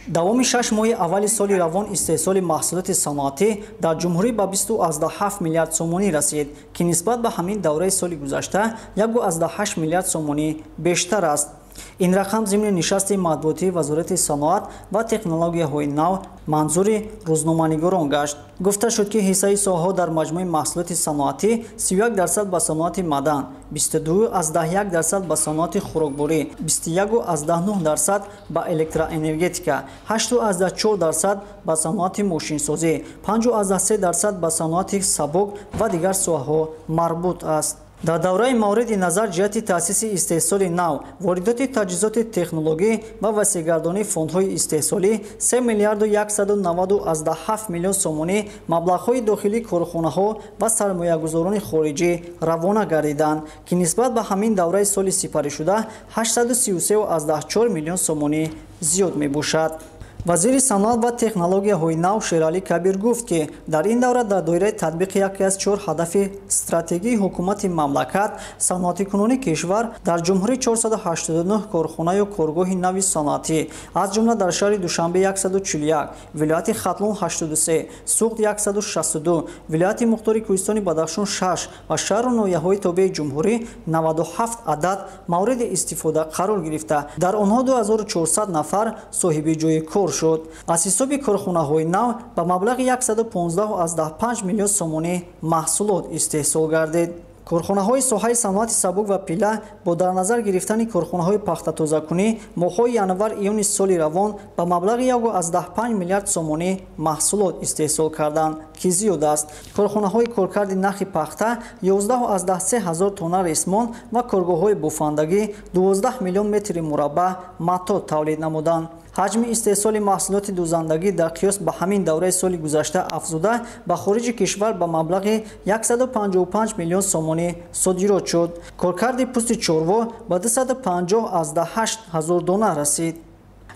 Давоми 6 моҳи аввали соли равон истеҳсоли маҳсулоти саноатӣ дар ҷумҳурӣ ба 20,7 миллиард сомонӣ расид, ки нисбат ба ҳамин давраи соли гузашта 1,8 миллиард сомонӣ бештар аст. Ин рақам зимни нишасти матбуотии Вазорати саноат ва технологияҳои нав манзури рӯзноманигорон гашт. Гуфта шуд, ки ҳиссаи соҳаҳо дар маҷмӯи маҳсулоти саноатӣ 31% ба саноати мадан, 22,1% ба саноати хӯрокборӣ, 21,9% ба электроэнергетика, 8,4% ба саноати мошинсозӣ, 5,3% ба саноати сабук ва дигар соҳаҳо марбут аст. Дар давраи мавриди назар ҷиҳати таъсиси истеҳсоли нав, воридоти таҷҳизоти технологӣ ва васеъгардонии фондҳои истеҳсолӣ 3 миллиарду 190,7 миллион сомонӣ маблағҳои дохилии корхонаҳо ва сармоягузорони хориҷӣ равона гардиданд, ки нисбат ба ҳамин давраи соли сипаришуда 833,4 миллион сомонӣ зиёд мебошад. Вазири саноат ва технологияҳои нав Шералӣ Кабир гуфт, ки дар ин давра дар доираи татбиқи яке аз 4 ҳадафи стратегии ҳукумати мамлакат саноатикунонии кишвар дар ҷумҳурӣ 489 корхонаю коргоҳи нави саноатӣ, аз ҷумла дар шаҳри Душанбе 141, вилояти Хатлон 83, Суғд 162, вилояти Мухтори Кӯҳистони Бадахшон 6 ва шаҳру ноҳияҳои тобеи ҷумҳурӣ 97 адад мавриди истифода қарор гирифта, дар онҳо 2400 нафар соҳиби ҷойи кор шуд. Аз ҳисоби корхонаҳои нав ба маблағи 115,5 миллион сомонӣ маҳсулот истеҳсол гардид. Корхонаҳои соҳаи саноати сабук ва пила бо дар назар гирифтани корхонаҳои пахтатозакунӣ моҳҳои январ-июни соли равон ба маблағи 1,5 миллиард сомонӣ маҳсулот истеҳсол карданд, ки зиёд аст. Корхонаҳои коркарди нахи пахта 11,3 ҳазор тонна ресмон ва коргоҳҳои бофандагӣ 12 миллион метри мураббаъ матоъ тавлид намуданд. Ҳаҷми истеҳсоли маҳсулоти дӯзандагӣ дар қиёс ба ҳамин давраи соли гузашта афзуда ба хориҷи кишвар ба маблағи 155 миллион сомонӣ содирот шуд. Коркарди пӯсти чорво ба 250,8 ҳазор дона расид.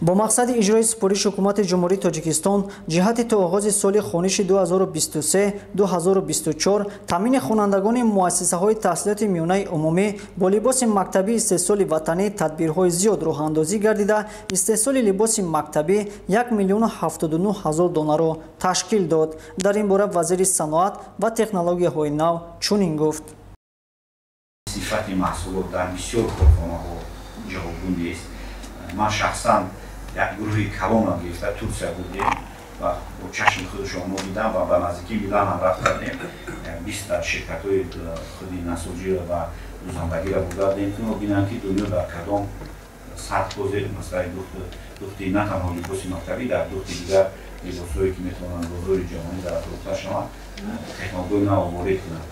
Бо мақсади иҷрои супориши ҳукумати Ҷумҳурии Тоҷикистон ҷиҳати то оғози соли хониши 2023-2024 таъмини хонандагони муассисаҳои таҳсилоти миёнаи умумӣ бо либоси мактабии истеҳсоли ватанӣ тадбирҳои зиёд роҳандозӣ гардида, истеҳсоли либоси мактабӣ 1 079 000 донаро ташкил дод. Дар ин бора вазири саноат ва технологияҳои нав чунин гуфт. Сифати маҳсулот дар бисёр корхонаҳо ҷавобгӯ нест. Ман шахсан як гурӯҳи калонам гирифта Турсия будем ва бо чашми худашон мо дидам ва ба наздикии Милан ҳам рафта будем. 20 дар ширкатҳои худи насоҷиро ва дӯзандагиро бурдадем, ки мо бинам, ки дунё дар кадом сатҳ ҳозир масъалаи духти на танҳо либоси мактабӣ, дар духти дигар либосҳое, ки метавонанд бозори ҷаҳонӣ дар фурӯхта шаванд, технологияи нав ворид кунанд.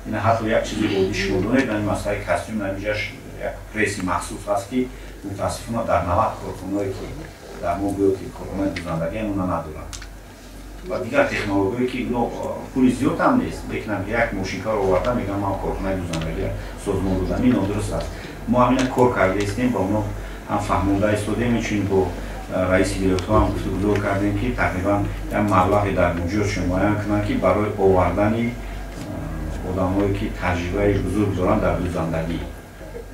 Ина ҳатто як чизи оддӣ шумо донед, ин масъалаи костюм намиҷаш як пресси махсус ҳаст, ки мутаассифона дар 90 корхонаое, ки дар мо гӯё ки корхонаи дӯзандагӣ, она надоранд ва дигар технологияе, ки ино пули зиёд ҳам нест, лекин як мошинкаро оварда мегӯям, ман корхонаи дӯзандагӣ созмон додам. Ин нодуруст аст. Мо ҳамина кор карда истем, ба оно ҳам фаҳмонда истодем, инчунин бо раиси вилоятҳо ҳам гуфтугузор кардем, ки тақрибан як маблағе дар буҷетшон муайян кунанд, ки барои овардани одамҳое, ки таҷрибаи бузург доранд дар дӯзандагӣ,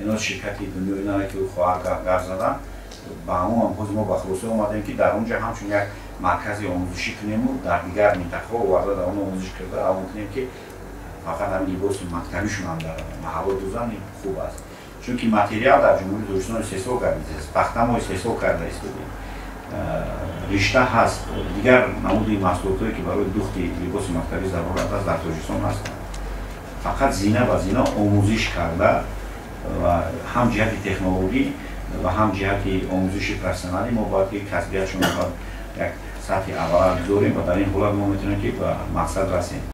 ино ширкати дунёи наве, ки хоҳар гап задан, ба ҳамон ҳам ҳозир мо ба хулоса омадем, ки дар он ҷо ҳамчун як маркази омӯзишӣ кунему дар дигар минтақаҳо оварда дар он омӯзиш карда равон кунем, ки фақат ҳамин либоси мактабишон ҳам дар маҳалло дӯзан хуб аст, чунки материал дар Ҷумҳурии Тоҷикистон истеҳсол кардааст, пахта мо истеҳсол карда истодем, ришта ҳаст, дигар намуди маҳсулотҳое, ки барои духти либоси мактабӣ зарурат аст, дар Тоҷикистон ҳастанд. Фақат зина ба зина омӯзиш карда ва ҳам ҷиҳати технологӣ ва ҳам ҷиҳати омӯзиши профессионалӣ мо бояд ки касбиятшонро як сатҳи аввала гузорем ва дар ин ҳолат мо метавонем, ки ба мақсад расем.